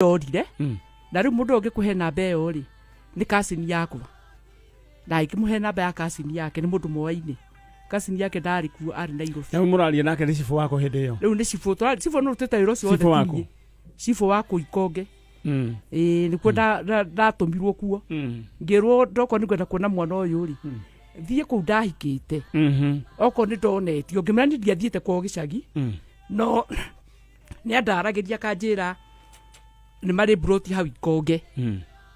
Ndorire na rĩu mũndũ ũyũ ũngĩkũhe namba ĩyo rĩ, nĩ cousin yakwa, na ngĩmũhe namba ya cousin yake, nĩ mũndũ moaine. Cousin yake ndarĩ kuo, arĩ Nairobi. Rĩu mũraria nake nĩ cibũ wako hĩndĩ ĩyo? Rĩu nĩ cibũ cibũ nĩ rutĩte wĩra ũcio wothe. Cibũ waku? Tinie cibũ wa kũu Ikonge. Ĩĩ, nĩkuo ndatũmirwo kuo. Ngĩrwo ndokorwo nĩ ngwenda kuona mwana ũyũ rĩ, thiĩ kũu ndahikĩte. Okorwo nĩ ndonetio, ngĩmwĩra niĩ ndiathiĩte kwao gĩcagi, no nĩ andaragĩria akanjĩra nĩ marĩ mburoti hau Ikonge.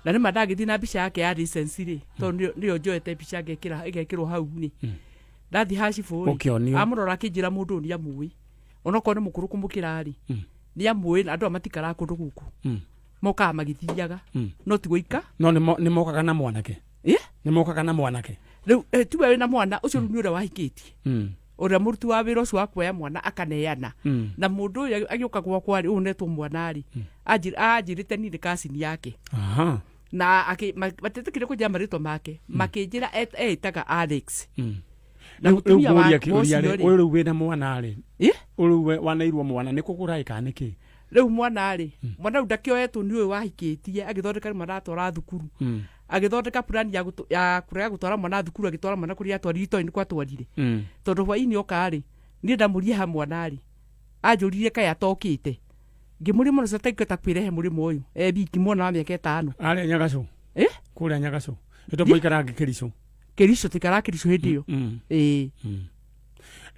Na nĩma ndagĩthiĩ na mbica yake ya license rĩ, tondũ nĩyo njoete mbica ngekĩra ĩgekĩrwo hau rĩ, ndathiĩ ha cibũ rĩ, Ũkĩonio. Amũrora akĩnjĩra mũndũ ũyũ nĩ amũĩ, onokorwo nĩ mũkũrũ kũmũkĩra rĩ, nĩ amũĩ, na andũ aya matikaraga kũndũ gũkũ, mokaga magĩthiaga, no ti gũika. No nĩ mokaga na mwanake? Ĩ. Nĩ mokaga na mwanake? Rĩu tiwe wĩna mwana ũcio, rĩu nĩ ũrĩa wahikĩtie, ũrĩa mũruti wa wĩra ũcio wa kuoya mwana akaneana. Na mũndũ ũyũ agĩũka gwakwa rĩ, ũyũ netwo mwana rĩ, anjĩrĩte niĩ nĩ cousin yake. Na matiĩtĩkire kũnjĩra marĩtwa make, makĩnjĩra eĩtaga Alex. Na Rĩu mũtumia ngũria wa kĩũria ũcio rĩ, rĩ, ũyũ rĩu wĩna mwana rĩ, Ĩ? Ũyũ rĩu waneirwo mwana nĩ kũgũra ĩ kana nĩ kĩ? Rĩu mwana rĩ, mwana rĩu ndakĩoetwo nĩ ũyũ wahikĩtie, agĩthondeka rĩmwe aratwara thukuru. Agĩthondeka plan ya kũrega gũtwara mwana thukuru, agĩtwara mwana kũrĩa atwarire, itoĩ nĩ kwatwarire. Tondũ hwainĩ oka rĩ, niĩ ndamũria ha mwana rĩ, anjũririe kaĩ atokĩte. Ngĩmũria mwana ũcio atangĩhota kwĩrehe mũrĩmo ũyũ e wiki, mwana wa mĩaka 5. Arĩa Nyagacũ? Ĩ? Kũrĩa Nyagacũ. Nĩ tũikaraga Kĩricũ. Kĩricũ, tũikaraga Kĩricũ hĩndĩ ĩyo. Ĩĩ.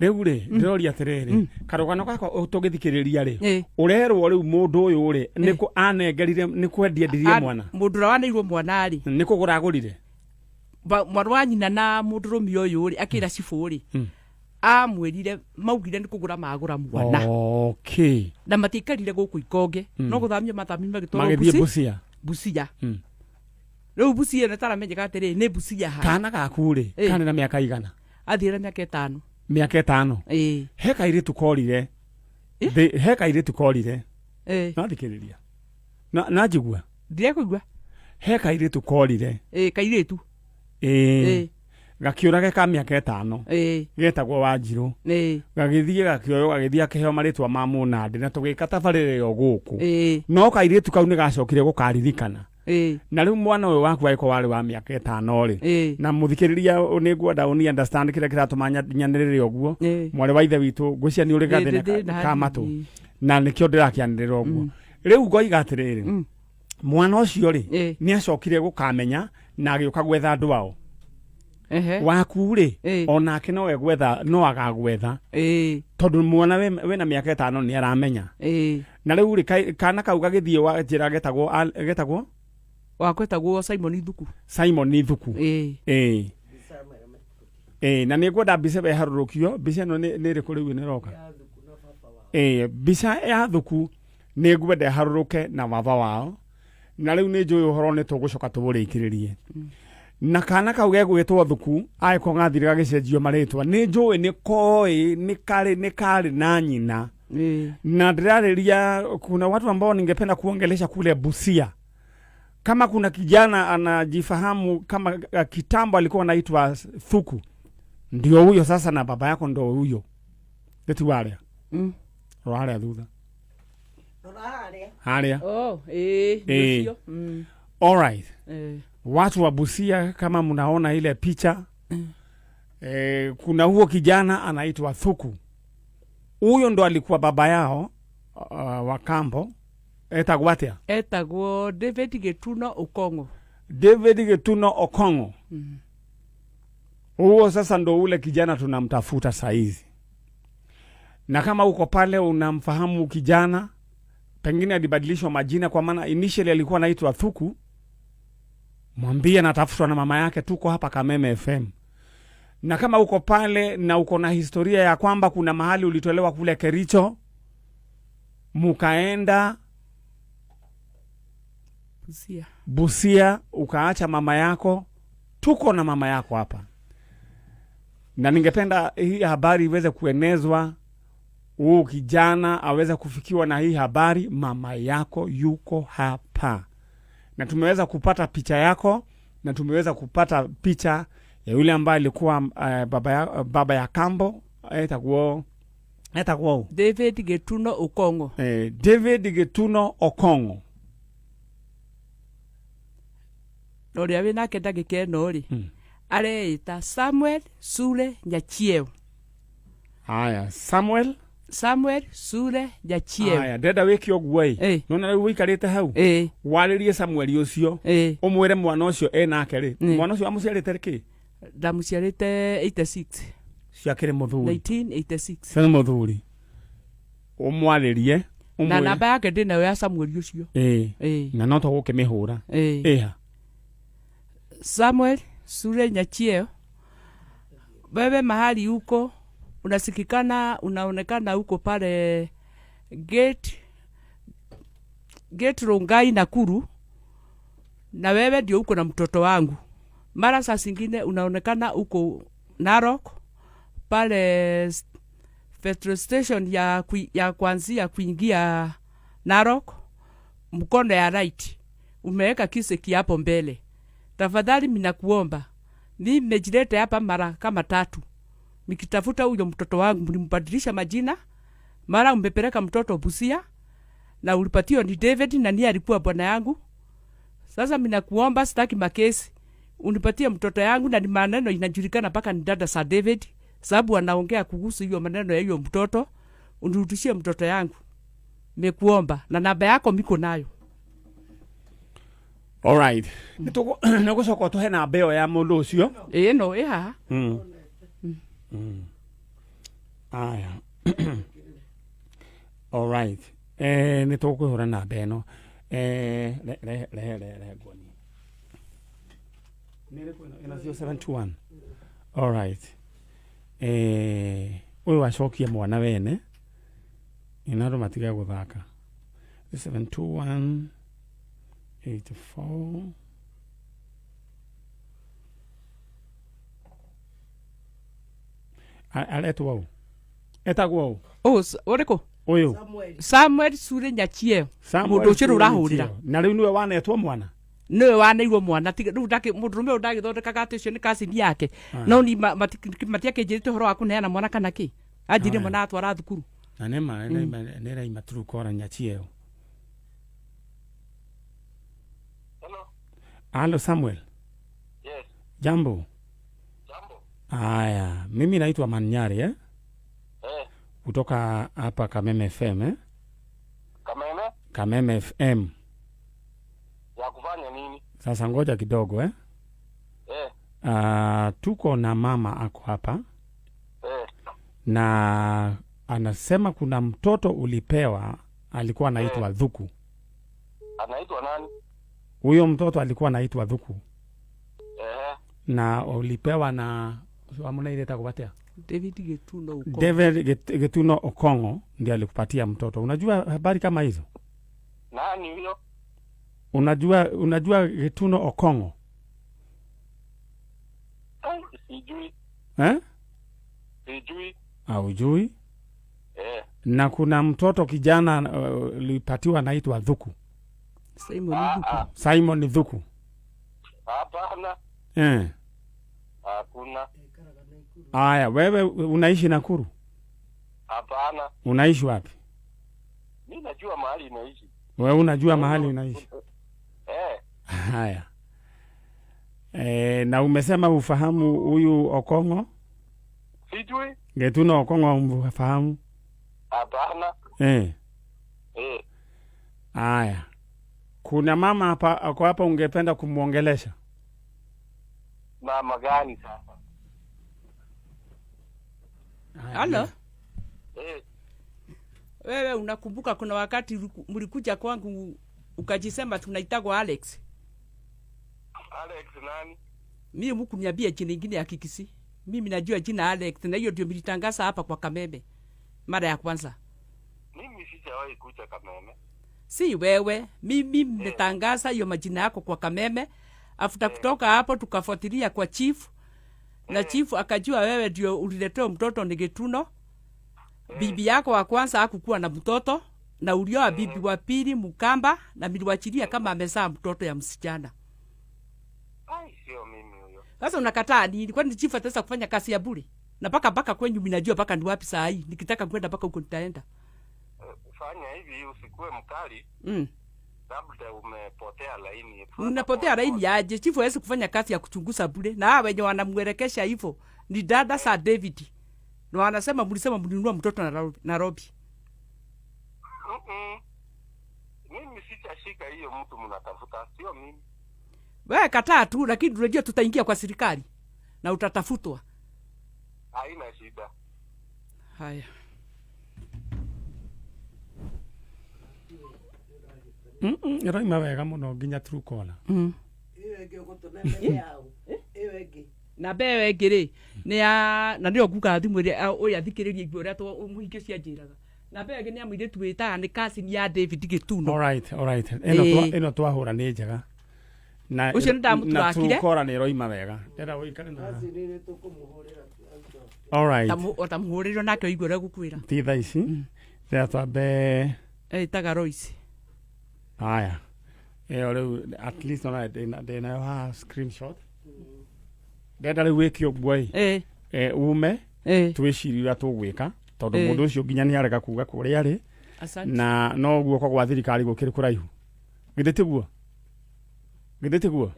Rĩu rĩ, ndĩroria atĩrĩrĩ, karũgano gakwa tũgĩthikĩrĩria rĩ, Ĩ. ũrerwo rĩu mũndũ ũyũ rĩ, nĩ kũ anengerire, nĩ kwendia endirie mwana? Mũndũ ũrĩa waneirwo mwana rĩ, Nĩ kũgũra agũrire? Mwarĩ wa nyina na mũndũrũme ũyũ rĩ, akĩra cibũ rĩ, amwĩrire maugire nĩ kũgũra magũra mwana. Na matiaikarire gũkũ Ikonge, no gũthamio mathamio magĩtwarwo Magĩthiĩ Busia. Busia. Busia. Rĩu Busia ĩno ĩtaramenyeka atĩrĩ nĩ Busia ha. Kana gaku rĩ, Ĩ. karĩ na mĩaka igana? Athiĩ na mĩaka 5. Mĩaka 5? Ĩĩ. He kairĩtu korire. Ĩ? He kairĩtu korire. Ĩĩ. Nathikĩrĩria na njigua. Ndirekũigua. He kairĩtu korire. Ĩĩ, kairĩtu. Ĩĩ. Ĩĩ. Gakĩũrage ka mĩaka 5. Ĩĩ. Getagwo Wanjirũ. Ĩĩ. Gagĩthiĩ gakĩoywo, gagĩthiĩ akĩheo marĩtwa ma mũnandĩ, na tũgĩka tabarĩra ĩyo gũkũ. Ĩĩ. No kairĩtu kau nĩ gacokire gũkaririkana. Ĩĩ. Na rĩu mwana ũyũ waku angĩkorwo warĩ wa mĩaka 5 rĩ, Ĩĩ. na mũthikĩrĩria, nĩ ngwenda ũni understand kĩrĩa kĩratũma nyanĩrĩre ũguo. Ĩĩ. Mwarĩ wa ithe witũ, ngwĩciria nĩ ũrĩ gathĩna Ndĩ na ka matũ, hanini. na nĩkĩo ndĩrakĩanĩrĩra ũguo. Rĩu ngoiga atĩrĩrĩ, mwana ũcio rĩ, nĩ acokire gũkamenya na agĩũka gwetha andũ ao. Waku rĩ, onake no egwetha, no agagwetha, tondũ mwana wĩna mĩaka 5 nĩ aramenya. Na rĩu rĩ, kana kau gagĩthiĩ wa njĩra getagwo Wakwetagwo Simon Thuku. Simon Thuku. Ĩĩ. Ĩĩ. Ĩĩ, na nĩ ngwenda mbica ĩyo ĩharũrũkio. Mbica ĩno nĩ ĩrĩkũ rĩu ĩno ĩroka? Ĩĩ, mbica ya Thuku nĩ ngwenda ĩharũrũke na baba wao. Na rĩu nĩ njũĩ ũhoro nĩ tũgũcoka tũũrĩkĩrĩrie. Na kana kau gegwĩtwo Thuku angĩkorwo gathire gagĩcenjio marĩtwa, nĩ njũĩ nĩ koĩ nĩ karĩ nĩ karĩ na nyina. Na ndĩrarĩria kuna watu ambao ningependa kuongelesha kule Busia. Kama kuna kijana anajifahamu kama kitambo alikuwa anaitwa Thuku, ndio huyo sasa, na baba yako ndio huyo. Eti waria. Rwaria thutha. Rora haria. Haria. Oh, ĩĩ, nĩ Ĩĩ. ũcio. All right. Watu wa Busia, kama mnaona ile picha, kuna huo kijana anaitwa Thuku. Huyo ndo alikuwa baba yao wa kambo. Etagwo atia? Etagwo David Gĩtuno Ũkong'o. David Gĩtuno Okong'o. Huo sasa ndo ule kijana tunamtafuta saizi. Na kama uko pale unamfahamu kijana, pengine alibadilishwa majina, kwa maana initially alikuwa anaitwa Thuku, mwambie anatafutwa na mama yake, tuko hapa Kameme FM. Na kama uko pale na uko na historia ya kwamba kuna mahali ulitolewa kule Kericho, mukaenda Busia. Busia, ukaacha mama yako, tuko na mama yako hapa. Na ningependa hii habari iweze kuenezwa, huu kijana aweze kufikiwa na hii habari, mama yako yuko hapa. Na tumeweza kupata picha yako, na tumeweza kupata picha ya yule ambaye alikuwa baba ya kambo, etakuwa David Gĩtuno Ũkong'o. David Gĩtuno Okong'o. Na ũrĩa wĩ nake ndagĩka ĩno rĩ, areĩta Samuel Sule Nyachieo. Haya, Samuel. Samuel Sule Nyachieo. Haya, ndĩrenda wĩke ũguo ĩ. Nona rĩu ũikarĩte hau, warĩrie Samuel ũcio, ũmwĩre mwana ũcio enake rĩ, mwana ũcio amũciarĩte kĩ? Ndamũciarĩte 86. Ciakĩrĩ mũthuri. 1986. Cio nĩ mũthuri, ũmwarĩrie Na ũmwĩre. Namba yake ndĩnayo ya Samuel ũcio. Na no tũgũkĩmĩhũra. Ĩha. Samuel Sule Nyachieo, wewe mahali huko unasikikana, unaonekana huko pale gate Rongai Nakuru, na wewe ndio uko na mtoto wangu. Mara saa zingine unaonekana huko Narok pale petrol station ya kuanzia kuingia Narok, mkono ya right, umeweka kiseki hapo mbele. Tafadhali minakuomba, mimi nimejileta hapa mara kama tatu nikitafuta huyo mtoto wangu. Mlimbadilisha majina, mara umepeleka mtoto Busia na ulipatiwa ni David na niye alikuwa bwana yangu. Sasa minakuomba, sitaki makesi, unipatie mtoto yangu, na ni maneno inajulikana mpaka ni dada sa David, sababu anaongea kuhusu hiyo maneno ya hiyo mtoto. Unirudishie mtoto yangu, nimekuomba, na namba yako miko nayo. Alright, nĩ gũcoka ũtũhe namba ĩyo ya mũndũ ũcio. Ĩĩ, no ĩ haha. Aya, alright, nĩ tũkũhũra namba ĩno. Rehe rehe rehe rehe nguoni. Nĩ ĩrĩkũ ĩno? Ĩno 0721. Alright, ũyũ acokie mwana wene ĩna andũ matige gũthaka. 0721 84. Aretwo ũ? Etagwo ũ? Ũrĩkũ? Ũyũ. Samuel. Samuel Sule Nyachieo. Samuel Mũndũ ũcio rĩu Sule ũrahũrĩra. Nyachieo. Na rĩu nĩwe wanetwo mwana. Nĩwe waneirwo mwana. Tiga rĩu mũndũrũme ũyũ ndagĩthondekaga atĩ ũcio nĩ cousin yake, no ni matiakĩnjĩrĩte ũhoro wa kũneana mwana kana kĩ anjĩrire. Mwana atwara thukuru. Na nĩ ma nĩ raima Trukora Nyachieo. Hello. Halo, Samuel. Yes. Jambo. Jambo. Haya, mimi naitwa Manyari, eh? Eh. Kutoka hapa Kameme FM, eh? Kameme. Kameme FM. Ya kufanya nini? Sasa ngoja kidogo, eh? Eh. Tuko na mama ako hapa na anasema kuna mtoto ulipewa alikuwa anaitwa Dhuku. Anaitwa nani? Huyo mtoto alikuwa anaitwa Dhuku na ulipewa na amuna kupatia David Getuno uko. David Getuno Okongo ndiye alikupatia mtoto. Unajua habari kama hizo? Nani huyo? Unajua Getuno Okongo? Sijui. Eh? Sijui. Haujui? Eh. Na kuna mtoto kijana ulipatiwa anaitwa Dhuku. Simon Ah, Dhuku. ah. Simon Dhuku. Hapana. Eh. Hakuna. Aya, wewe unaishi Nakuru? Hapana. Unaishi wapi? Mi najua mahali inaishi. Wewe unajua mahali unaishi? Eh. Haya. E, na umesema ufahamu huyu Okongo? Sijui. Getuno Okongo umfahamu? Hapana. Eh. Eh. Haya. Kuna mama hapa ako hapa ungependa kumwongelesha? Mama gani sasa? Halo. Eh. Wewe unakumbuka kuna wakati mlikuja kwangu ukajisema tunaitagwa Alex? Alex nani? Mimi mkuniambia jina ingine ya Kikisi. Mimi najua jina Alex na hiyo ndio mlitangaza hapa kwa Kameme mara ya kwanza. Mimi sijawahi kuja Kameme. Si wewe, mimi mmetangaza hiyo majina yako kwa Kameme. Afuta kutoka hapo tukafuatilia kwa chief na chief akajua wewe ndio uliletewa mtoto ni Gituno. Bibi yako wa kwanza hakukuwa na mtoto na ulioa bibi wa pili Mkamba na niliwachilia kama amezaa mtoto ya msichana. Ai, sio mimi huyo. Sasa unakataa nini? Kwani chief ataweza kufanya kazi ya bure? Na mpaka mpaka kwenyu mimi najua mpaka ni wapi saa hii. Nikitaka kwenda mpaka huko nitaenda. Fanya hivi, usikuwe mkali. Labda umepotea laini. Unapotea laini aje? Chifu hawezi kufanya kazi ya kuchunguza bure, na hawa wenye wanamuelekesha hivyo ni dada sa David, na wanasema mlisema mlinunua mtoto Nairobi. Mm-mm. Mimi sitashika hiyo mtu mnatafuta, sio mimi. Wewe kataa tu, lakini unajua tutaingia kwa serikali na utatafutwa. Haina shida. Haya. Ĩroima wega mũno nginya Truecaller. Ĩyo ĩngĩ ũgũtũnengere yaũ? Ĩyo ĩngĩ. Na mbewe ĩngĩ rĩ nĩ ya na nĩyo ngugaga thimũ ĩrĩa ũyũ athikĩrĩrie igue ũrĩa mũhingĩ cianjĩraga. Na mbewe ĩngĩ nĩ ya mũirĩtu wĩtaga nĩ cousin ya David Gĩtuno. Alright, alright. Ĩno ĩno twahũra nĩ njega. Na Ũcio nĩ ndamũturakire. Na Truecaller nĩ ĩroima wega. Ndĩrenda ũikare na. Kazi nĩ tũkũmũhũrĩra tu. Alright. O ta mũhũrĩre nake ũigue ũrĩa gũkwĩra. Ti thaa ici. Ndĩrenda twambe Ĩtaga Royce. Haya. Ĩyo rĩu at least ona ndĩnayo haha screenshot. Ndĩrenda rĩu wĩke ũguo ĩ. Ume twĩcirie ũrĩa tũgwĩka tondũ mũndũ ũcio nginya nĩ arega kuga kũrĩa arĩ. Na no guoko gwa thirikari gũkĩrĩ kũraihu. Githĩ tiguo? Githĩ tiguo?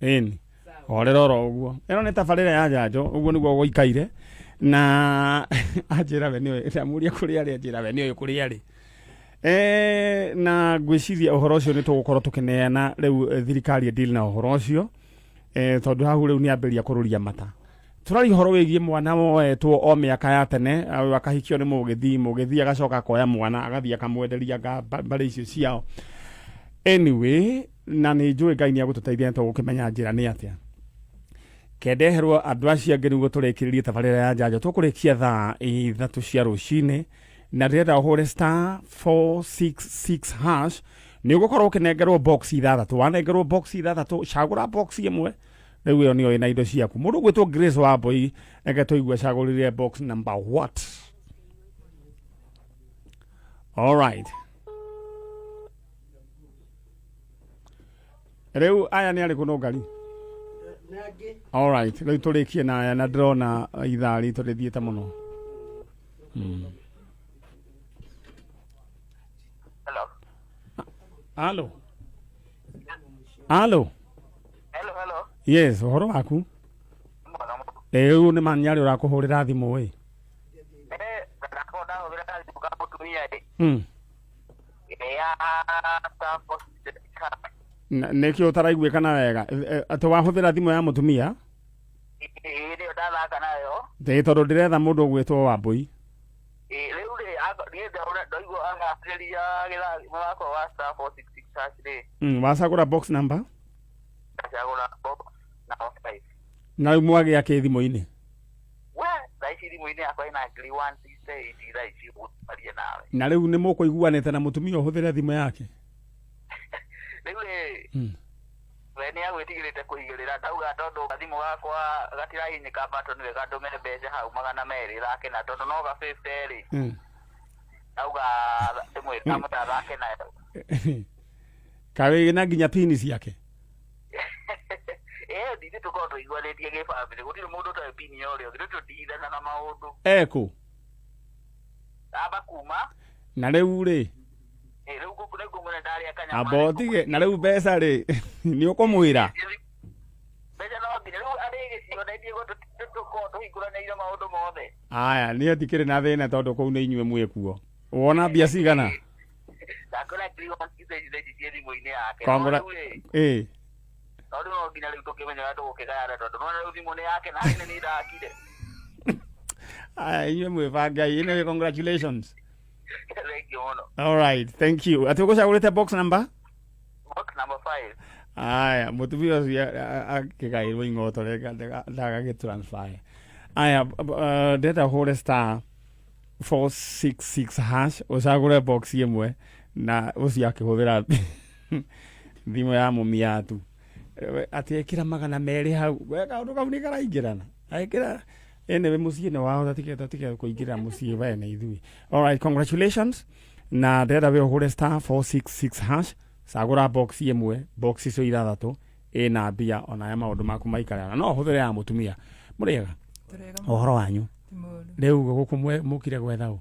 Ĩni. Horera oro ũguo. Ĩno nĩ tabarĩra ya njanjo, ũguo nĩguo gũikaire. Na anjĩra we nĩoĩ, ndamũria kũrĩa arĩ anjĩra we nĩoĩ kũrĩa arĩ. Na ngwĩciria ũhoro ũcio nĩ tũgũkorwo tũkĩneana rĩu thirikari deal na ũhoro ũcio. Tondũ hau rĩu nĩ ambĩrĩria kũrũria mata. Tũraria ũhoro wĩgiĩ mwana woetwo o mĩaka ya tene, akahikio nĩ mũgĩthii, mũgĩthii agacoka akoya mwana, agathiĩ akamwenderia mbarĩ icio ciao. Anyway, na nĩ njũĩ Ngai nĩ egũtũteithia nĩ tũgũkĩmenya njĩra nĩ atĩa. Kendeherwo andũ acio angĩ nĩguo tũrĩkĩrĩrie tabarĩra ya njanjo. Tũkũrĩkia thaa 3 cia rũcinĩ na ndĩrenda ũhũre star 466 hash nĩ ũgũkorwo ũkĩnengerwo box 6. Wanengerwo box 6, cagũra box ĩmwe. Rĩu ĩyo nĩyo ĩna indo ciaku. Mũndũ ũgwĩtwo Grace Wambui reke tũigue acagũrire box number what. All right. Rĩu aya nĩ arĩkũ no ngari? All right, rĩu tũrĩkie na aya na ndĩrona ithaa ritũ rĩthiĩte mũno. Hello. Hello. Hello. Hello, hello. Yes, ũhoro waku? Rĩu nĩ manyarĩ ũrakũhũrĩra thimũ ĩ. Nĩkĩo ũtaraiguĩkana wega. Atĩ wahũthĩra thimũ ya mũtumia? Ĩĩ, ndathaka nayo. Ĩĩ, tondũ ndĩretha mũndũ ũgwĩtwo Wambui. Rĩu rĩ, niĩ ndaigua agathĩrĩria mũthako wa star 466 hash rĩ. Wacagũra box number? Ndacagũra box number 5. Na rĩu mwagĩa kĩ thimũ-inĩ? We, thaa ici thimũ-inĩ yakwa ĩna 168 thaa ici gũtwaria nawe. Na rĩu nĩ mũkũiguanĩte na mũtumia ũhũthĩre thimũ yake? Rĩu rĩ, we nĩ agwĩtigĩrĩte kũigĩrĩra ndauga tondũ gathimũ gakwa gatirahinyĩka button wega ndũme mbeca hau 200 thake na tondũ no ga 50 rĩ. Ndauga ndĩmwĩta thake nayo. Kaĩ na nginya pini ciake? Ndithe tũkorwo tũiguanĩtie gĩbamĩrĩ, gũtirĩ mũndũ ũtoĩ pini ya ũrĩa ũngĩ, tũtindanaga na maũndũ. Ekũ? Amba kuma. Na rĩu rĩ? Rĩu ngũmwĩra ndarĩa kanyama. Amba ũtige, na rĩu mbeca rĩ, nĩ ũkũmwĩra? Mbeca no nginya, rĩu arĩ gĩcigo na ithuĩ tũkorwo tũhingũranĩire maũndũ mothe. Aya, niĩ ndikĩrĩ na thĩna tondũ kũu nĩ inyuĩ mwĩkuo. Wona mbia cigana? Ndakora 168 ciĩ thimũ-inĩ yake. Ĩĩ. No rĩu no nginya rĩu tũkĩmenya ũrĩa tũgũkĩgayana tondũ nĩwona rĩu thimũ nĩ yake na niĩ nĩ ndakire. Aya, inyuĩ mwĩbangai. Anyway, congratulations. Thank you mũno. All right, thank you. Atĩ ũgũcagũrĩte box number? Box number 5. Aya, mũtumia ũcio akĩgaĩrwo ing'oto ndagagĩ transfer. Aya, ndĩrenda ũhũre star 466 hash ũcagũre box ĩmwe na ũcio akĩhũthĩra thimũ ya mũmiatu. Atĩ ekĩra 200 hau. We kaũndũ kau nĩ karaingĩrana. Ekĩra anyway mũciĩ nĩ wao tatige kũingĩra mũciĩ we nĩ ithuĩ. All right, congratulations. Na ndĩrenda we ũhũre star 466 hash cagũra box ĩmwe, box icio 6 ĩna mbia ona ya maũndũ maku maikare. Na no ũhũthĩre ya mũtumia. Mũrĩega? Ũhoro wanyu? Rĩu gũkũ mũkire gwetha ũ?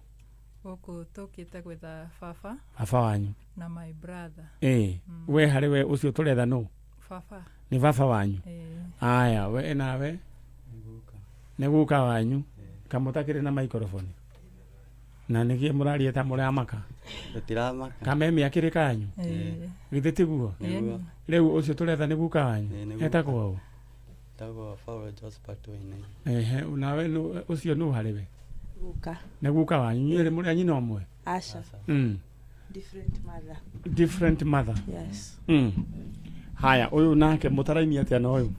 Gũkũ tũkĩte gwetha baba. Baba wanyu? Na my brother. Ĩĩ, we harĩ we ũcio tũretha nũ? Baba. Nĩ baba wanyu? Ĩĩ. Aya, we nawe nĩ guka wanyu? Kamũtakĩrĩ na microphone na nĩkĩ mũraria ta mũramaka? Tũtiramaka. Kameme akĩrĩ kanyu? Ĩĩ. Githĩ tiguo? Nĩguo. Rĩu ũcio tũretha nĩ guka wanyu? Ĩĩ, nĩ guka. Etagwo ũ? Etagwo Paul Josephat Wainaina. Ehe, nawe ũcio nũ harĩ we? Guka. Nĩ guka wanyu? Inyuĩ mũrĩ a nyina ũmwe? Aca. Different mother. Different mother. Yes. Haya, ũyũ nake mũtaraini atĩa na ũyũ?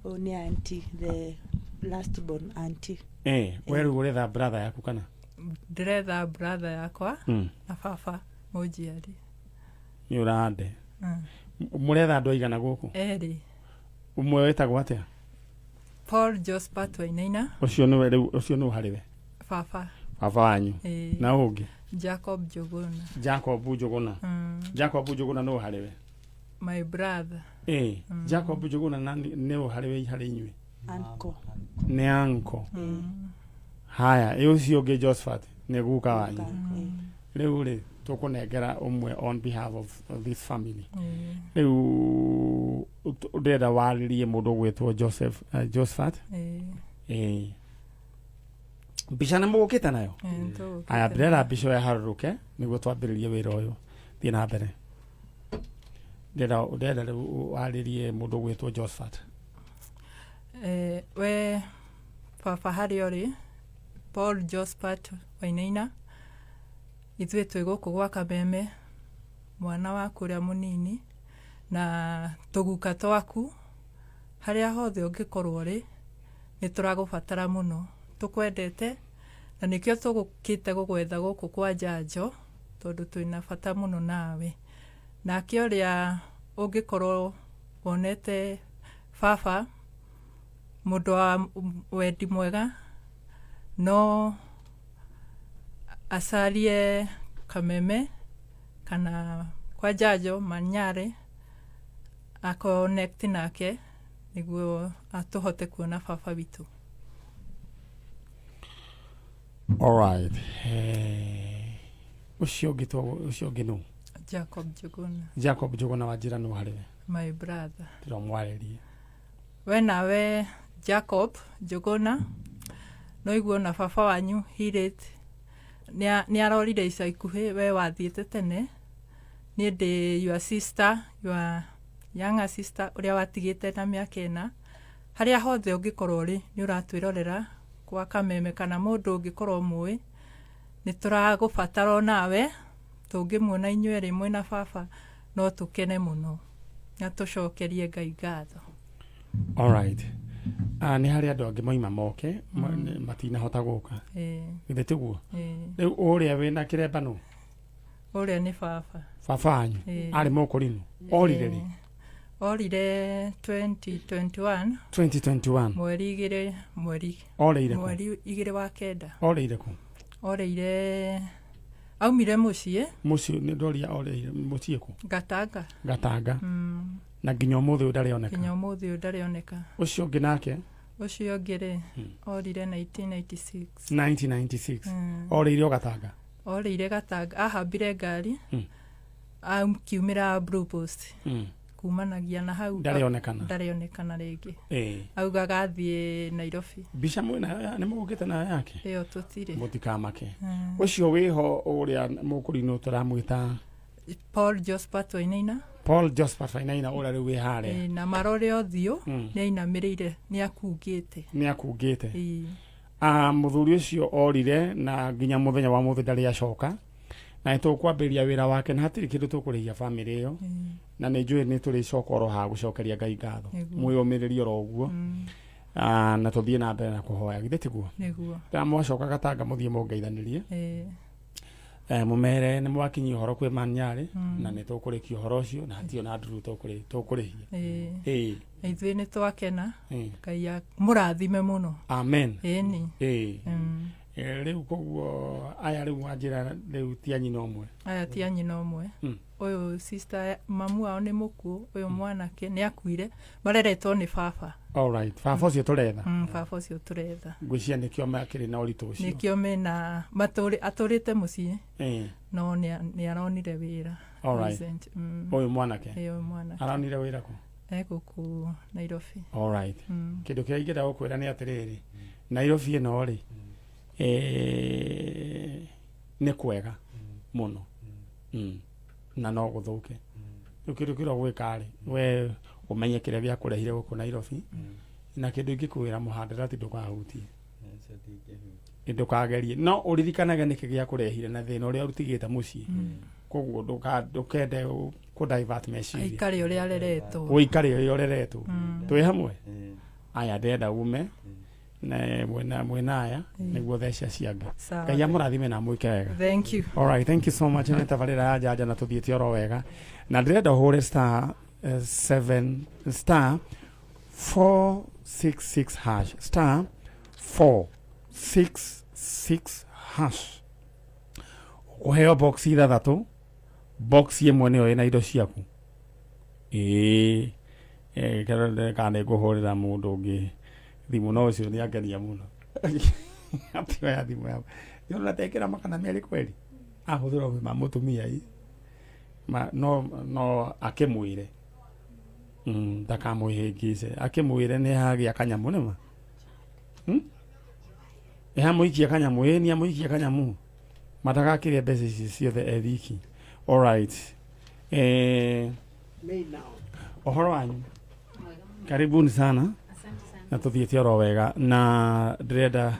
Ũyũ nĩ auntie, the last born auntie. Eh, we rĩu ũretha brother yaku kana? Ndĩretha brother yakwa na baba mũnjiari. Nĩ ũrande. Mũretha andũ aigana gũkũ? Erĩ. Ũmwe wĩtagwo atĩa? Paul Josephat Wainaina. Ũcio nĩwe rĩu, ũcio nũ harĩ we? Baba. Baba wanyu. Ĩĩ. Na ũngĩ? Jacob Njũgũna. Jacob Njũgũna. Jacob Njũgũna nũ harĩ we? My brother. Ĩĩ, Jacob Njũgũna na nĩ ũ harĩ we harĩ inyuĩ? Uncle. Nĩ uncle. Haya, ĩ ũcio ũngĩ Josephat nĩ guka wanyu. Rĩu rĩ tũkũnengera ũmwe on behalf of this family. Rĩu ndĩrenda warĩrie mũndũ ũgwĩtwo Joseph, Josephat. Ĩĩ. Mbica nĩ mũgũkĩte nayo? Ĩĩ, nĩtũgũkĩte. Aya, ndĩrenda mbica ĩyo ĩharũrũke nĩguo twambĩrĩrie wĩra ũyũ. Thiĩ na mbere. Ndĩrenda rĩu warĩrie mũndũ ũgwĩtwo Josephat. We baba harĩa ũrĩ, Paul Josephat Wainaina, ithuĩ twĩ gũkũ gwa Kameme, mwana waku ũrĩa mũnini, na tũguka twaku, harĩa hothe ũngĩkorwo ũrĩ, nĩ tũragũbatara mũno, tũkwendete, na nĩkĩo tũgũkĩte gũgwetha gũkũ kwa Njanjo, tondũ twĩna bata mũno nawe. Nake ũrĩa ũngĩkorwo wonete baba, mũndũ wa wendi mwega, no acarie Kameme kana kwa Njanjo Manyare, a connect nake nĩguo atũhote kuona baba witũ. All right. Ũcio ũngĩ ũcio ũngĩ nũ? Jacob Njũgũna. Jacob Njũgũna wa njĩra nũ harĩ we? My brother. Ndĩramwarĩrie. We nawe Jacob Njũgũna, no iguo na baba wanyu Hirit nĩ arorire ica ikuhĩ, we wathiĩte tene. Niĩ ndĩ your sister, your younger sister ũrĩa watigĩte na mĩaka 4. Harĩa hothe ũngĩkorwo ũrĩ, nĩ ũratwĩrorera kwa Kameme kana mũndũ ũngĩkorwo mũĩ, nĩ tũragũbatara o nawe, tũngĩmuona inyuĩ erĩ mwĩna baba no tũkene mũno na tũcokerie Ngai ngatho. All right. Nĩ harĩ andũ angĩ moima moke, matinahota gũka. Githĩ tiguo? Rĩu ũrĩa wĩna kĩremba nũ? Ũrĩa nĩ baba. Baba wanyu? Arĩ mũkũrinũ? Orire rĩ? Orire 2021. 2021. Mweri igĩrĩ, mweri. Orĩire kũ? Mweri igĩrĩ wa kenda. Orĩire kũ? Orĩire, aumire mũciĩ. Mũciĩ, nĩ ndoria orĩire mũciĩ kũ? Gatanga. Gatanga. Na nginya ũmũthĩ ũyũ ndarĩ oneka. Nginya ũmũthĩ ũyũ ndarĩ oneka. Ũcio ũngĩ nake? Ũcio ũngĩ rĩ, orire 1996. 1996. Orĩire o Gatanga? Orĩire Gatanga, ahambire ngari, akiumĩra Blue Post. Kumanagia na hau. Ndarĩ onekana. Ndarĩ onekana rĩngĩ. Augaga athiĩ Nairobi. Mbica mwĩnayo, nĩ mũgũkĩte nayo yake? Ĩyo tũtirĩ. Mũtikamake. Ũcio wĩho ũrĩa mũkũrinũ tũramwĩta Paul Josephat Wainaina. Paul Josephat Wainaina ũrĩa rĩu wĩ harĩa. Na marore ũthiũ, nĩ ainamĩrĩire, nĩ akungĩte. Nĩ akungĩte. Mũthuri ũcio orire na nginya mũthenya wa mũthĩ ndarĩ acoka. Na nĩ tũkwambĩrĩria wĩra wake na hatirĩ kĩndũ tũkũrĩhia bamĩrĩ ĩyo. Na nĩ njũĩ nĩ tũrĩcoka oro haha gũcokeria Ngai ngatho. Mwĩyũmĩrĩrie oro ũguo. Na tũthiĩ na mbere na kũhoya, githĩ tiguo? Nĩguo. Na mwacoka Gatanga mũthiĩ mũngeithanĩrie. Mũmere nĩ mwakinyia ũhoro kwĩ Manyarĩ, na nĩ tũkũrĩkia ũhoro ũcio, na hatirĩ ona nduru tũkũrĩhia. Na ithuĩ nĩ twakena. Ngai mũrathime mũno. Amen. Ĩni. Eh, rĩu koguo aya rĩu wanjĩra rĩu ti a nyina ũmwe. Aya ti a nyina ũmwe. Ũyũ sister mamu wao nĩ mũkuũ, ũyũ mwanake nĩ akuire, mareretwo nĩ baba. All right. Baba ũcio tũretha. Baba ũcio tũretha. Ngwĩciria nĩkĩo makĩrĩ na ũritũ ũcio. Nĩkĩo mena matũrĩ atũrĩte mũciĩ Eh. no nĩ aronire wĩra. All right. Recent. Ũyũ mwanake. Ĩĩ, ũyũ mwanake. Aronire wĩra kũ? E gũkũ Nairobi. All right. Kĩndũ kĩrĩa ingĩenda gũkwĩra nĩ atĩrĩrĩ, Nairobi ĩno rĩ, eh, nĩ kwega mũno. Na no gũthũke. Rĩu kĩndũ kĩrĩa ũgwĩka rĩ, we ũmenye kĩrĩa gĩakũrehire gũkũ Nairobi, na kĩndũ ingĩkwĩra mũhandarati ndũkahutie. Ũcio ndingĩhutia. Ndũkagerie no ũririkanage nĩkĩ gĩakũrehire na thĩna ũrĩa ũtigĩte mũciĩ. Koguo ndũkende kũ divert meciria. Aikare ũrĩa areretwo. Ũikare ũrĩa ũreretwo. Twĩ hamwe? Ĩĩ. Aya ndĩrenda ume na mwena mwena aya nĩguo thece ciangĩ. Sawa. Ngai amũrathime na amwĩke wega. Thank you. All right, thank you so much. Nĩ tabarĩra ya njanja na tũthiĩte oro wega. Na ndĩrenda ũhũre star 7 star 466 hash star 466 hash. Ũkũheo box ithathatũ, box ĩmwe nĩyo ĩna indo ciaku. Ĩĩ eh, kana nĩ ngũhũrĩra mũndũ ũngĩ thimũ no ũcio nĩ angenia mũno. Atioya thimũ yakwa. Nĩũrona tekĩra 200 kweri ahũthĩra ũgima ma mũtumia ĩ ma, no no akĩmwĩre ndakamwĩhĩngĩce akĩmwĩre nĩ hagĩa kanyamũ nĩma nĩ hamũikia kanyamũ ĩ nĩ amũikia kanyamũ matagakĩrĩa mbeca ici ciothe e wiki. Alright. Eh, ũhoro wanyu, karibuni sana na tũthiĩte oro wega na ndĩrenda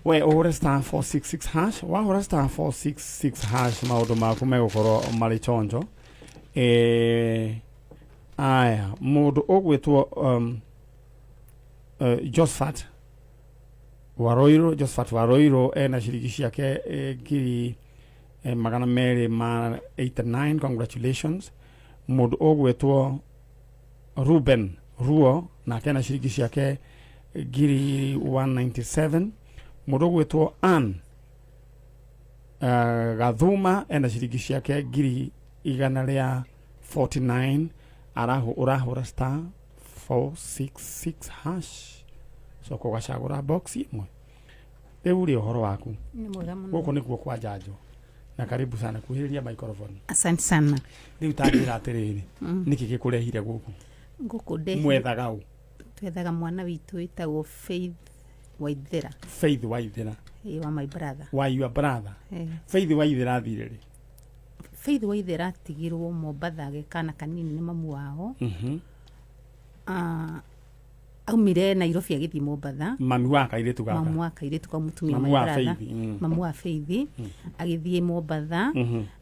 we ũhũre star 466 hash. Wahũra star 466 hash maũndũ maku megũkorwo marĩ chonjo. Eh, aya mũndũ ũgwĩtwo Josephat Waroiro, Josephat Waroiro ena ciringi ciake ngiri 289. Congratulations. Mũndũ ũgwĩtwo Ruben Ruo nake ena ciringi ciake ngiri 197. Mũndũ ũgwĩtwo Ann Gathuma ena ciringi ciake ngiri 149. Arahu ũrahũra star 466 hash coka ũgacagũra box ĩmwe. Rĩu rĩ ũhoro waku? Nĩ mwega mũno. Gũkũ nĩkuo kwa njanjo na karibu sana, kuhĩrĩria microphone. Asante sana. Rĩu tanjĩra atĩrĩrĩ, nĩkĩ gĩkũrehire gũkũ? Ngũkũ ndehi. Mwethaga ũ? Twethaga mwana witũ wĩtagwo Faith Waithera. Faith Waithera. Ĩ, wa my brother. Wa your brother. Eh. Faith Waithera athire rĩ? Faith Waithera atigirwo Mombatha ge kana kanini nĩ mamu wao. Ah, aumire Nairobi agĩthiĩ Mombatha. Mami wa kairĩtu gaka. Mamu wa kairĩtu kau mũtumia Mamu my wa brother. Faith. Mamu wa Faith agĩthiĩ Mombatha.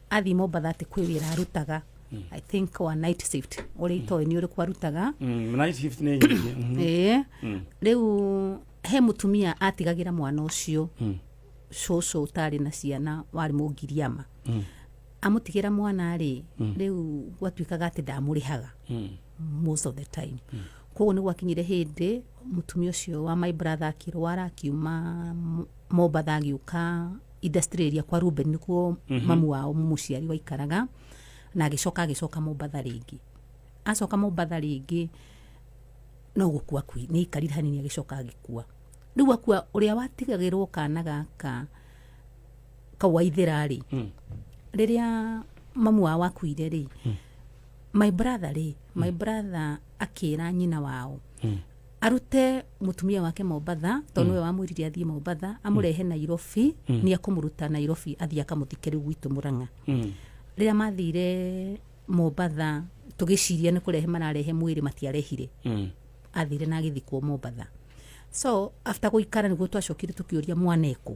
Athiĩ Mombatha atĩ kwĩ wĩra arutaga, I think wa night shift, ũrĩa itoĩ nĩ ũrĩkũ arutaga. Night shift nĩ nyingĩ. Ĩĩ. Rĩu he mũtumia atigagĩra mwana ũcio, cũcũ ũtarĩ na ciana warĩ mũngiriama. Amũtigĩra mwana rĩ, rĩu gwatuĩkaga atĩ ndamũrĩhaga most of the time. Koguo nĩ gwakinyire hĩndĩ mũtumia ũcio wa my brother akĩrwara, akiuma Mombatha agĩũka industry area kwa Ruben, nĩkuo mamu wao mũciari waikaraga, na agĩcoka Mombatha rĩngĩ. Acoka Mombatha rĩngĩ no gũkua kui nĩ aikarire hanini agĩcoka agĩkua. Rĩu akua, ũrĩa watigagĩrwo kana gaka kau Waithera rĩ, rĩrĩa mamu wao akuire rĩ, my brother rĩ, my brother akĩra nyina wao arute mũtumia wake Mombatha, tondũ nĩwe wamwĩrire athiĩ Mombatha, amũrehe Nairobi, nĩ akũmũruta Nairobi athiĩ akamũthike rĩu gwitũ Mũrang'a. Rĩrĩa mathire Mombatha tũgĩciria nĩ kũrehe mararehe mwĩrĩ, matiarehire. Athire na agĩthikwo Mombatha. So after gũikara nĩguo twacokire tũkĩũria mwana ekũ.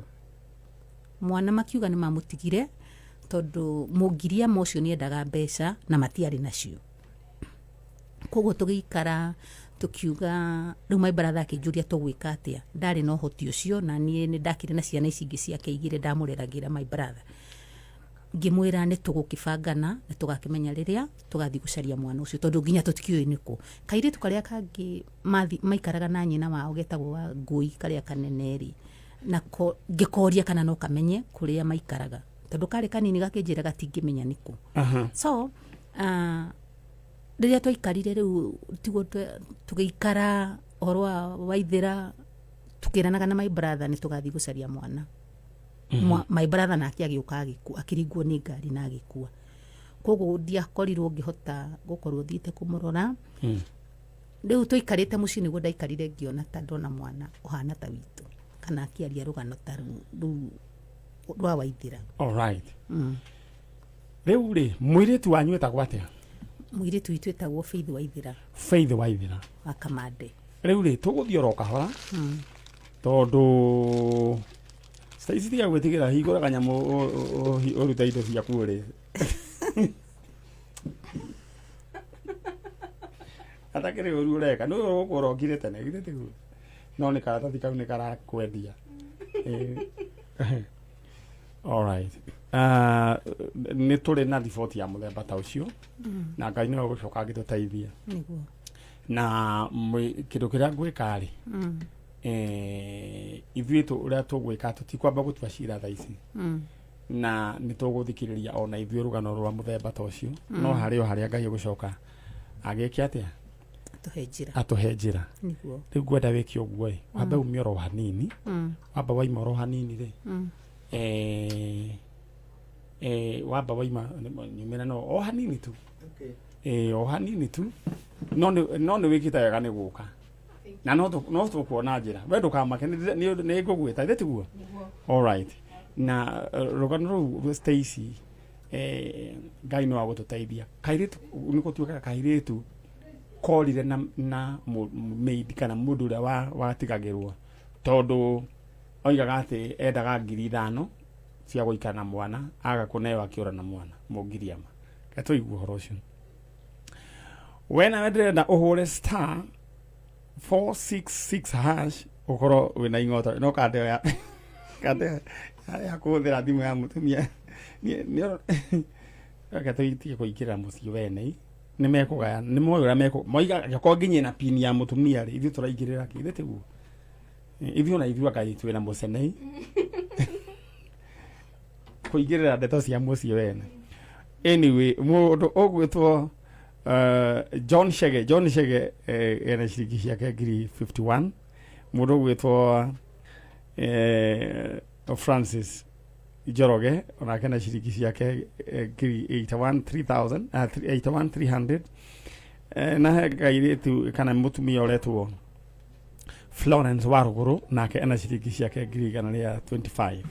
Mwana makiuga nĩ mamũtigire tondũ mũngiriama ũcio nĩ endaga mbeca na matiarĩ nacio. Koguo tũgĩikara tũkiuga rĩu my brother akĩnjũria tũgwĩka atĩa. Ndarĩ na ũhoti ũcio na niĩ nĩ ndakĩrĩ na ciana ici ingĩ ciake igĩrĩ ndamũreragĩra my brother. Ngĩmwĩra nĩ tũgũkĩbangana nĩ tũgakĩmenya rĩrĩa tũgathiĩ gũcaria mwana ũcio, tondũ nginya tũtikĩũĩ nĩkũ. Kairĩtu karĩa kangĩ maikaraga na nyina wao getagwo wa Ngũi, karĩa kanene rĩ, Nako ngĩkoria kana no kamenye kũrĩa maikaraga, tondũ karĩ kanini gakĩnjĩra gatingĩmenya nĩkũ. So rĩrĩa twaikarire rĩu tiguo tũgĩikara ũhoro wa Waithĩra, tukĩranaga na my brother nĩ tũgathiĩ gũcaria mwana. My brother nake agĩũka agĩkua, akĩringwo nĩ ngari na agĩkua, koguo ndiakorirwo ngĩhota gũkorwo thiĩte kũmũrora. Rĩu tũikarĩte mũciĩ nĩguo ndaikarire ngĩona ta ndona mwana ũhana ta witũ, kana akĩaria rũgano ta rũu rwa Waithĩra. Alright. Rĩu rĩ, mũirĩtu wanyu etagwo atĩa? Mũirĩtu witũ etagwo Faith Waithĩra. Faith Waithĩra. Wa Kamande. Rĩu rĩ, tũgũthiĩ oro kahora, tondũ Stacy, tiga gwĩtigĩra, hingũra kanyamũ ũrute indo ciaku ũrĩ atakĩrĩ ũru ũreka nĩ ũgũkũ ũrokire tene, githĩ tiguo? No nĩ karatathi kau nĩ karakwendia. Alright. Nĩ tũrĩ na riboti ya mũthemba ta ũcio na Ngai nĩwe ũgũcoka angĩtũteithia. Nĩguo. Na kĩndũ kĩrĩa ngwĩka rĩ, ithuĩ ũrĩa tũgwĩka, tũtikwamba gũtua cira thaa ici, na nĩ tũgũthikĩrĩria ona ithuĩ rũgano rwa mũthemba ta ũcio, no harĩ o harĩa Ngai egũcoka agĩke atĩa? Atũhe njĩra. Atũhe njĩra. Nĩguo. Rĩu ngwenda wĩke ũguo ĩ, wambe ume oro hanini. Wamba waima oro hanini rĩ, wamba waima nyumĩra no o hanini tu. O hanini tu, no nĩ wĩkĩte wega nĩ gũka na no tũkuona njĩra. We ndũkamake, nĩ ngũgwĩta, ithĩ tiguo? Alright. Na rũgano rũu, Stacy, Ngai no agũtũteithia. Kairĩtu nĩ gũtuĩkaga kairĩtu korire na maid kana mũndũ ũrĩa watigagĩrwo, tondũ oigaga atĩ endaga 5,000 cia gũikara na mwana, aga kũneo akĩũra na mwana mũngiriama. Reke tũigue ũhoro ũcio. We nawe ndĩrenda ũhũre *466# ũkorwo wĩna ing'oto no kande ya kande ya kũhũthĩra thimũ ya mũtumia. Reke tũtige kũingĩrĩra mũciĩ wene. Nĩ mekũgaya, nĩ moĩ ũrĩa mekũ moiga, angĩkorwo nginya na pin ya mũtumia rĩ, ithuĩ tũraingĩrĩra kĩ? Ithuĩ tiguo ithuĩ ona ithuĩ anga twĩna mũcenei kũingĩrĩra ndeto cia mũciĩ wene. Anyway, mũndũ ũgwĩtwo John Chege, John Chege, ena ciringi ciake 51,000. Mũndũ ũgwĩtwo Francis Njoroge onake na ciringi ciake 81 3000, 81 300. Na he kairĩtu kana mũtumia ũretwo Florence wa rũgũrũ, nake ena ciringi ciake 125,000.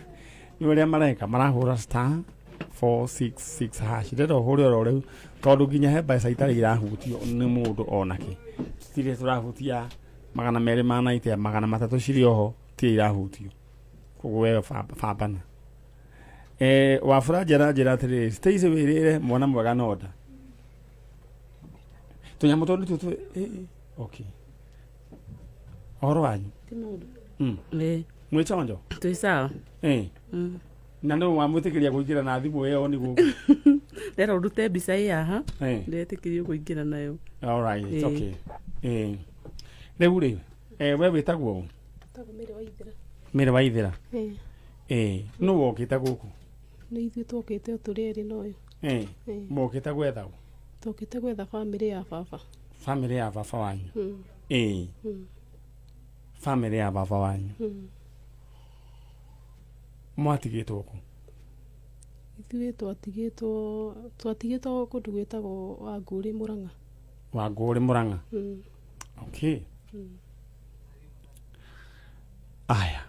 Nĩ ũrĩa mareka, marahũra *466#. Ndĩrenda ũhũre oro rĩu, tondũ nginya he mbeca itarĩ irahutio nĩ mũndũ onake. Tũtirĩ tũrahutia 290, 300 cirĩ oho, tirĩ irahutio. Koguo we bambana. Wabura njara njĩra atĩrĩrĩ, Stacy, wĩrĩre mwana mwega nonda tũnyamũ tũndũ tũtũ. Okay, ũhoro wanyu? Mwĩ chonjo? Twĩ sawa. Na nĩ wamwĩtĩkĩria kũingĩra na thimũ ĩyo nĩ gũkũ? Ndera ũrute mbica ĩ haha. Ndetĩkĩrio kũingĩra nayo. All right, it's okay. Rĩu rĩ, we wĩtagwo ũ? Tagwo Mary Waithĩra. Mary Waithĩra. Nũ wokĩte gũkũ? Nĩ ithuĩ twokĩte o tũrĩ erĩ noyo. Mokĩte gwetha ũ? Twokĩte gwetha bamĩrĩ ya baba. Bamĩrĩ ya baba wanyu? Bamĩrĩ ya baba wanyu. Mwatigĩtwo kũ? Ithuĩ twatigĩtwo kũndũ gwĩtagwo Wangũrĩ, Mũrang'a. Wangũrĩ, Mũrang'a. Okay. Aya,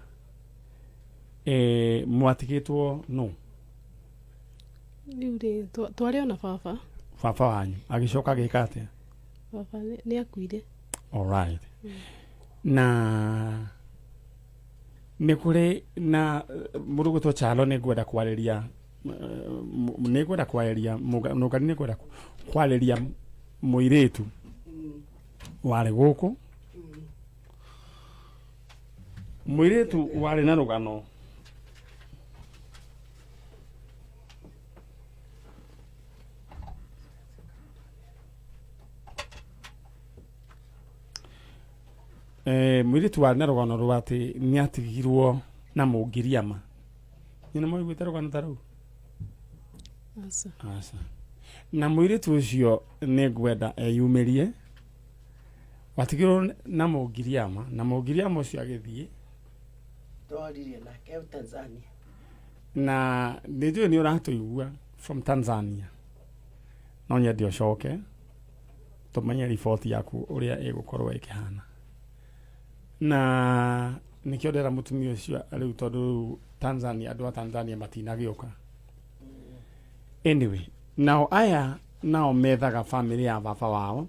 mwatigĩtwo nũ? Rĩu rĩ, twarĩ ona baba. Baba wanyu agĩcoka agĩka atĩa? Baba nĩ akuire. Alright. Na nĩ kũrĩ na mũndũ gwĩtwo Chalo, nĩ ngwenda kwarĩria, nĩ ngwenda kwarĩria Mũgani, nĩ ngwenda kwarĩria mũirĩtu warĩ gũkũ, mũirĩtu warĩ na rũgano mũirĩtu warĩ na rũgano rwa atĩ nĩ atigirwo. Na Mũngiriama. Nĩ mwaiguĩte rũgano ta rũu? Aca. Aca. Na mũirĩtu ũcio nĩ ngwenda eyumĩrie. Watigirwo na Mũngiriama na Mũngiriama ũcio agĩthiĩ. Twaririe nake Tanzania. Na nĩ njũĩ nĩ ũratũigua from Tanzania. No nyende ũcoke tũmenye riboti yaku ũrĩa ĩgũkorwo ĩkĩhana. Na nĩkĩo ndĩra mũtumia ũcio rĩu tondũ rĩu Tanzania andũ a Tanzania matinagĩũka. Anyway, nao aya nao methaga famĩlĩ ya baba wao.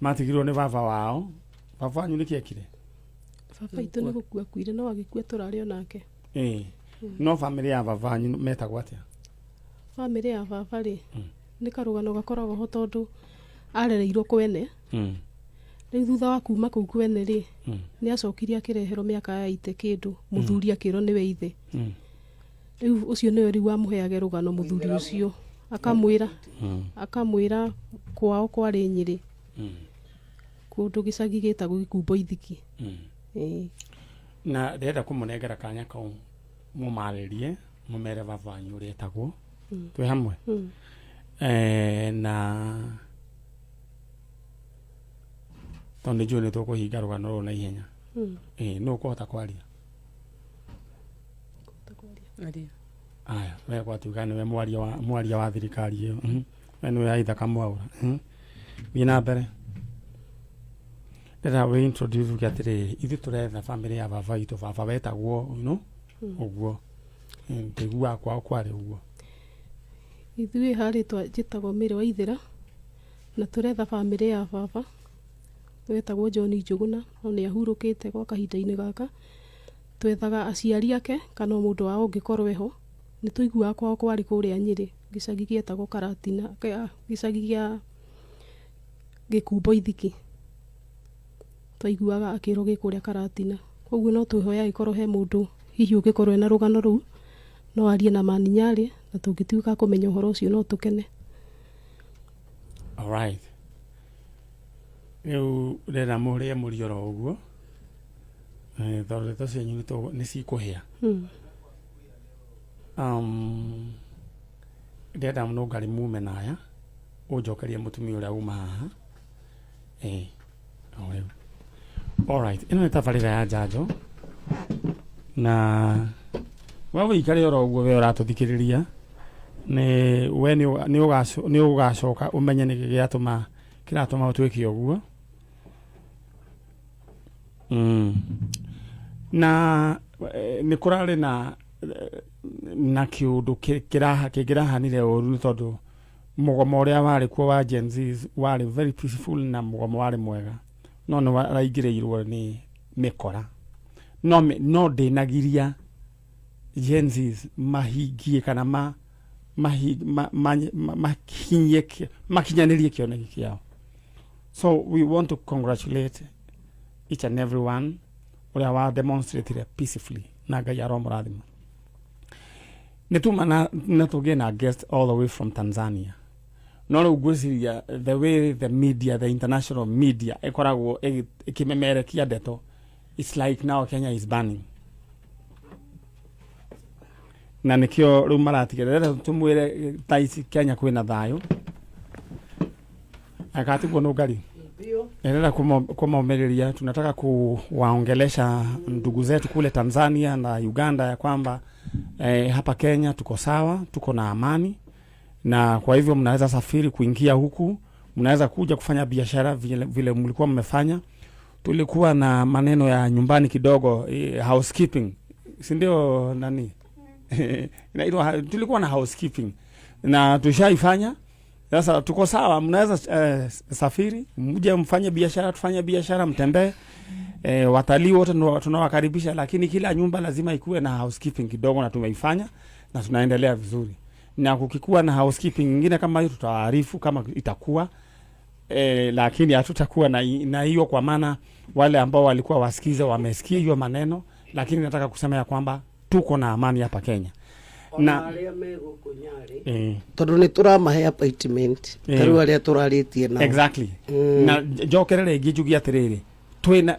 Matigirwo nĩ baba wao. Baba wanyu nĩkĩ ekire? Baba itũ nĩ gũkua akuire no agĩkua tũrarĩ o nake. Ĩĩ. No famĩlĩ ya baba wanyu metagwo atĩa? Famĩlĩ ya baba rĩ, nĩ karũgano gakoragwo ho tondũ arereirwo kwene. Rĩu thutha wa kuma kũu kwene rĩ, nĩ acokire akĩreherwo mĩaka ya ite kĩndũ, mũthuri akĩrwo nĩwe ithe. Rĩu ũcio nĩwe rĩu wamũheage rũgano mũthuri ũcio. Akamwĩra, akamwĩra kwao kwarĩ Nyĩrĩ. Kũndũ gĩcagi gĩtagwo Gĩkumbo Ithiki. Ĩĩ. Na ndĩrenda kũmũnengera kanya kau mũmarĩrie mũmere baba wanyu ũrĩa etagwo. Twĩ hamwe? Na tondũ nĩ njũĩ nĩ tũkũhinga rũgano rũrũ na ihenya. Nũ ũkũhota kwaria? Aya, we gwatuĩka nĩwe mwaria wa mwaria wa thirikari ĩyo. We nĩwe Aitha Mwaũra. Thiĩ na mbere. Ndĩrenda wĩ introduce uge atĩrĩrĩ, ithuĩ tũretha bamĩrĩ ya baba witũ, baba wetagwo you know, ũguo. Ndĩiguaga kwao kwarĩ ũguo. Ithuĩ harĩ njĩtagwo Mary Waithĩra na tũretha bamĩrĩ ya baba wetagwo John Njũgũna no nĩ ahurũkĩte gwa kahinda-inĩ gaka. Twethaga aciari ake kana o mũndũ wao ũngĩkorwo eho. Nĩ tũiguaga kwao kwarĩ kũrĩa Nyĩrĩ gĩcagi gĩetagwo Karatina, gĩcagi gĩa Gĩkumbo Ithiki. Twaiguaga akĩrwo gĩ kũrĩa Karatina. Koguo no twĩhoe angĩkorwo he mũndũ hihi ũngĩkorwo ena rũgano rũu, no arie na Maninyarĩ na tũngĩtuĩka a kũmenya ũhoro ũcio no tũkene. Alright. Rĩu ndĩrenda mũrĩe mũri oro ũguo tondũ ndeto cianyu nĩ cikũhĩa. Ndĩrenda nũngarĩ mume na aya ũnjokerie mũtumia ũrĩa uma haha. O rĩu. Alright, ĩno nĩ tabarĩra ya njanjo na we wĩikare oro ũguo we ũratũthikĩrĩria nĩ we nĩ ũgacoka ũmenye nĩkĩ gĩatũma kĩratũma ũtuĩke ũguo. Na nĩ kũrarĩ na na kĩũndũ kĩngĩrahanire ũru nĩ tondũ mũgomo ũrĩa warĩ kuo wa Gen Z warĩ very peaceful na mũgomo warĩ mwega no nĩ waraingĩrĩirwo nĩ mĩkora no, no ndĩnagiria Gen Z mahingie kana ma, mahi, ma, ma, ma, makinyie makinyanĩrie kĩoneki kĩao. So we want to congratulate each and every one ũrĩa wa demonstrated peacefully na Ngai aromũrathima. Nĩ tuma na, na tũgĩe na guest all the way from Tanzania no rĩu ngwĩciria the way the media, the international media ĩkoragwo ĩkĩmemerekia ndeto, it's like now Kenya is burning na nĩkĩo rĩu maratigĩrĩra tũmwĩre thaa ici Kenya kwĩna thayũ akatiguo nũngari Endelea kumomĩrĩria. Tunataka kuwaongelesha ndugu zetu kule Tanzania na Uganda ya kwamba hapa Kenya tuko sawa, tuko na amani, na kwa hivyo mnaweza safiri kuingia huku, mnaweza kuja kufanya biashara vile, vile mlikuwa mmefanya. Tulikuwa na maneno ya nyumbani kidogo, housekeeping, si ndio nani? Inaitwa, tulikuwa na housekeeping na tushaifanya. Sasa tuko sawa, mnaweza safiri mje mfanye biashara, tufanye biashara, mtembee. Watalii wote tunawakaribisha, lakini kila nyumba lazima ikuwe na housekeeping kidogo, na tumeifanya na tunaendelea vizuri. Na kukikuwa na housekeeping nyingine kama hiyo tutawaarifu kama itakuwa lakini hatutakuwa na hiyo, kwa maana wale ambao walikuwa wasikize wamesikia hiyo maneno, lakini nataka kusema ya kwamba tuko na amani hapa Kenya. Na arĩa me gũkũ Nyarĩ tondũ nĩ tũramahe appointment ta rĩu arĩa tũrarĩtie nao. Exactly. Na njokerere rĩngĩ njuge atĩrĩrĩ, Twĩna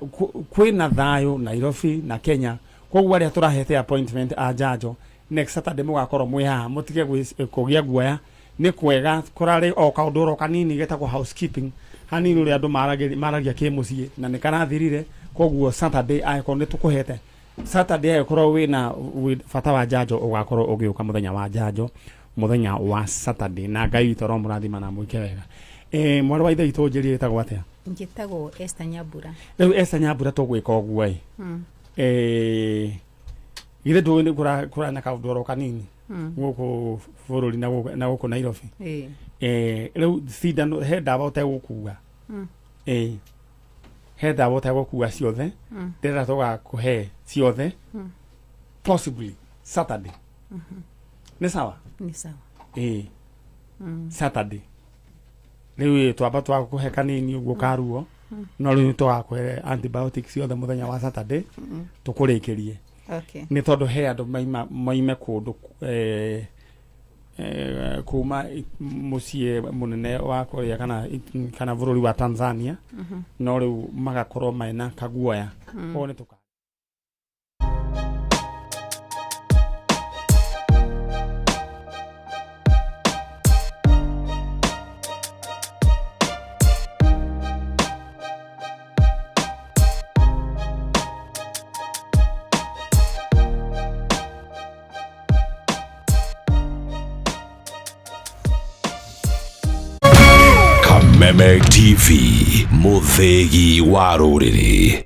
kwĩna thayũ Nairobi na Kenya, koguo arĩa tũrahete appointment a njanjo next Saturday mũgakorwo mwĩ haha, mũtige kũgĩa guoya. Nĩ kwega kũrarĩ o kaũndũ oro kanini getagwo housekeeping hanini, ũrĩa andũ maragia kĩmũciĩ, na nĩ karathirire. Koguo Saturday angĩkorwo nĩ tũkũhete Saturday, angĩkorwo wĩna bata wa njanjo, ũgakorwo ũgĩũka mũthenya wa njanjo, mũthenya wa Saturday, na Ngai witũ aromũrathima na mwĩke wega. Mwarĩ wa ithe witũ, njĩrie ĩtagwo atĩa? Njĩtagwo Esther Nyambura. Rĩu Esther Nyambura, tũgwĩka ũguo ĩ, githĩ ndũĩ nĩ kũrana kaũndũ oro kanini gũkũ bũrũri na gũkũ Nairobi? Ĩĩ. Rĩu cindano, he ndawa ũtegũkua. He ndawa ũtegũkua ciothe. Ndĩrenda tũgakũhe ciothe possibly Saturday. Nĩ sawa? Nĩ sawa. Ĩĩ, Saturday. Rĩu ĩ, twamba twakũhe kanini ũguo karuo, no rĩu tũgakũhe antibiotics ciothe mũthenya wa Saturday, tũkũrĩkĩrie. Nĩ tondũ he andũ maima moime kũndũ kuma mũciĩ mũnene wa kũrĩa kana bũrũri wa Tanzania, no rĩu magakorwo mena kaguoya. Koguo nĩ tũka Kameme TV, mũthĩgi wa rũrĩrĩ.